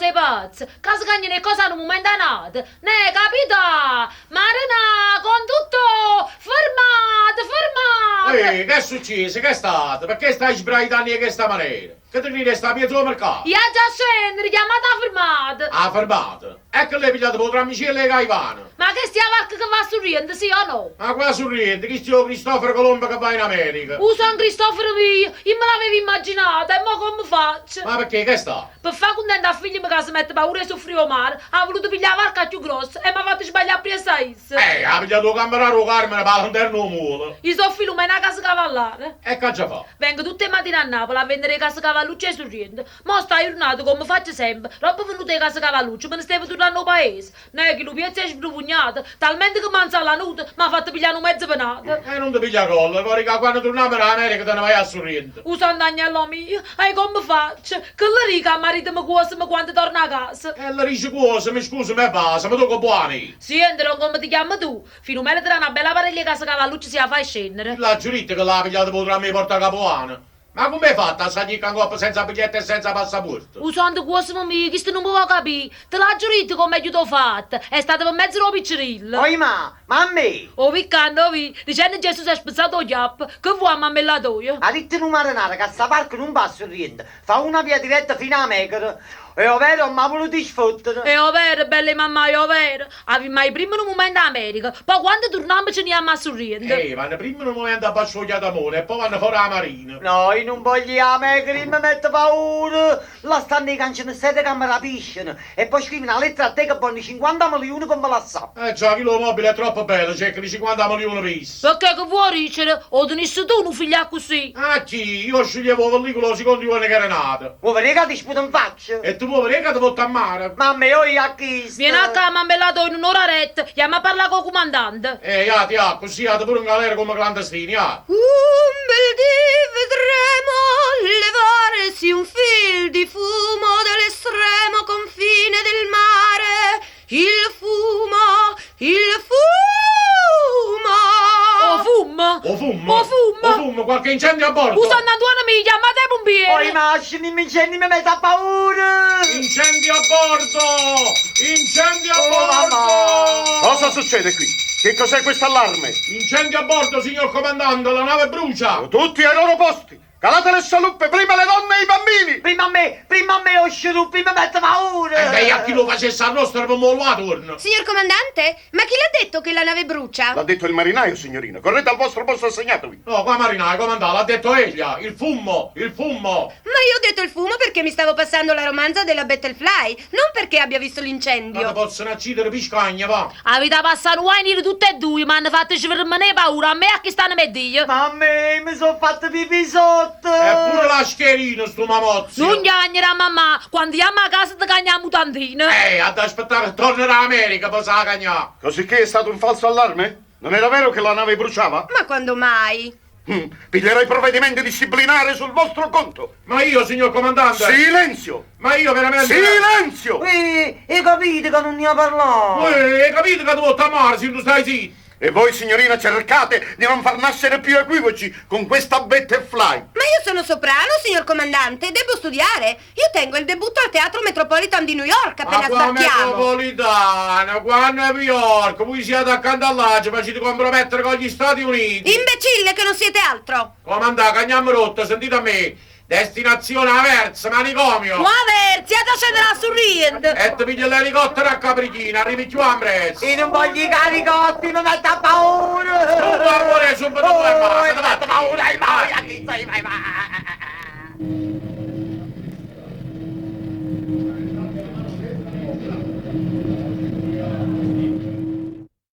cose 'e pazze, Ccà se cagnano 'e ccose 'a nu mumento a n'ato. Neh, capità! Marenà! Conduttò! Fermate! Fermate! Uè, ch'è succieso? Ch'è stato? Pecché stai sbraitanno 'e chesta manera? Che te cride 'e sta mmiez' 'o mercato? I' aggia scennere, chiammate 'a fermata! 'a fermata? E che l'hê pigliato p' 'o trammiciello 'e Caivano? Ma chesta è 'a varca che va a Surriento, sì o no? Ma qua Surriento? Chisto è 'o Cristoforo Colombo che va in America! Uh San Cristoforo mio, io me l'avevo immaginato, e mo comme faccio? Ma pecché, ch'è stato? Pe fà cuntento a figliemo ca se mette paura 'e suffrì 'o mare, ha vuluto piglià 'a varca cchiù grossa e m'ha fatto sbaglià appriesso a isso. Eh, ha pigliato 'o cammarero d' 'o Carmine p' 'a lanterna 'o muolo. Io so' Filumena 'a casecavallara. E ch'aggia fà? Vengo tutt' 'e matine a Napule a vennere 'e casecavallucce 'e Surriento. Mo sta jurnata, comme faccio sempe, doppo vennuto 'e casecavallucce, me ne stevo turnanno 'o paese. Neh, chillu piezzo 'e sbruvugnato, talmente che m'ha 'nzallanuto, m'ha fatto piglià nu mezzo penato. E nun te piglià collera, vo' di' ca quanno turnammo d' 'a America te ne vaje a Surriento. Uh Sant'Agnello mio, e comme faccio? Che lle dico a maritemo Cuosemo quando torno 'a casa? E lle dice Cuosemo, scusame e vasame, tu che buò 'a me? Siente, don comme te chiamme tu? Filumena te dà na bella pareglia 'e casecavallucce si 'a faje scennere. L'aggio ditto che l'ha pigliato p' 'o trammo 'e Porta Capuana. Ma comm'hê fatto a saglì ccà 'ncoppa senza biglietto e senza passapuorto? Uh santo Cuosemo mio, chisto nun me vo' capì! Te l'aggio ditto comm'è ghiuto 'o fatto, è stato pe mezzo d' 'o piccerillo. Oi mà, mammì! O vi' ccanno, 'o vi', dicenno Gesù s'è spezzato 'o chiappo, che vuò 'a mammella toja? Ha ditto nu marenaro ca sta varca nun va a Surriento, Fa una via diretta fino 'a Mecora. È overo o m'ha vuluto sfottere? È overo, bella 'e mammà, è overo. Avimmo 'a i' primma nu mumento 'a America, po' quando turnammo ce ne jammo a Surriento. Eh, vanno primma nu mumento abbascio 'o Chiatamone e po' vanno fora 'a marina. No, io nun voglio i' 'a Mecora, io me metto paura. Là stanno 'e cancenistetti ca me rapisceno e po' scrivono 'a lettera a te che vonno 50 meliune pe me lassà. Eh già, chillo 'o mobile è troppo bello, cercano 50 meliune pe isso. Pecché che vuò dicere? O tenisse tu nu figlio accussì? A chi? Io sceglievo 'o vellicolo 'o sicondo juorno ch'era nato. Vuò vedé ca te sputo 'nfaccia? E tu vuò vedé ca te votto a mare? Mamma, e oi a chisto! Viene accà, mammella toja nun 'o dà retta, jammo a parlà cu 'o cumandante. Eh, jate, ja, accussì jate pure 'ngalera comme clandestini, ja. Un bel dì vedremo levarsi un fil di fumo dall'estremo confine del mare Il fumo, il fumo! O fummo! O fummo! O fummo! O fummo, qualche incendio a bordo! Uh Sant'Antuono mio, chiammate 'e pumpiere! Oi mà, scennimm incendi, me metto appaura! Incendio a bordo! Incendio a Oh, bordo! mamma! Cosa succede qui? Che cos'è questo allarme? Incendio a bordo, signor comandante, la nave brucia! Tutti ai loro posti! Calate le scialuppe, prima le donne e i bambini! Primma a me, primma a me 'o scialuppo, io me metto paura! E dai a chi lo facesse arrostere pe' m' 'o luà tuorno! Signor comandante, ma chi l'ha detto che la nave brucia? L'ha detto il marinaio, signorina. Correte al vostro posto assegnatovi. No, qua marinaio, comandà, l'ha detto ella! Il fummo, il fummo! Ma io ho detto il fumo perché mi stavo passando la romanza della Battlefly, non perché abbia visto Ma te l'incendio. possono accidere piscagna, va! Avit' 'a passà nu guaio niro tutt' 'e duje, m'hanno fatto svermenà 'e paura a me e a chist'anema 'e Dio. Mammì, me so' fatto pipì sotto! E pure la scherina, stu mamozio! Nun chiagnere a mammà, quando jammo 'a casa te cagno 'a mutandina. Eh, adda aspettà che torna d' 'America pe' s' 'a cagnà! Cosicché è stato un falso allarme? Non era vero che la nave bruciava? Ma quando mai? Piglierò i provvedimenti disciplinari sul vostro conto! Ma io, signor comandante! Silenzio! Ma io veramente... Silenzio! Uè, 'e capito ca nun 'i 'a parlà? Uè, 'e capito ca te votto a mare si nun stai zitto? E voi, signorina, cercate di non far nascere più equivoci con questa Betterfly. Ma io sono soprano, signor comandante, debbo studiare. Io tengo il debutto al Teatro Metropolitan di New York Ma appena qua sbarchiamo. Metropolitano, qua a New York, voi siete accanto all'Agia, facite compromettere con gli Stati Uniti. Imbecille che non siete altro! Comandà, cagnamme rotta, sentite a me. Destinazione Aversa, manicomio! Qua Aversa, 'ata scennere a Surriento! E te piglia l'elicottero a Caprichino, arrivi cchiù ambress! Io nun voglio i caricotti, me metto appaura!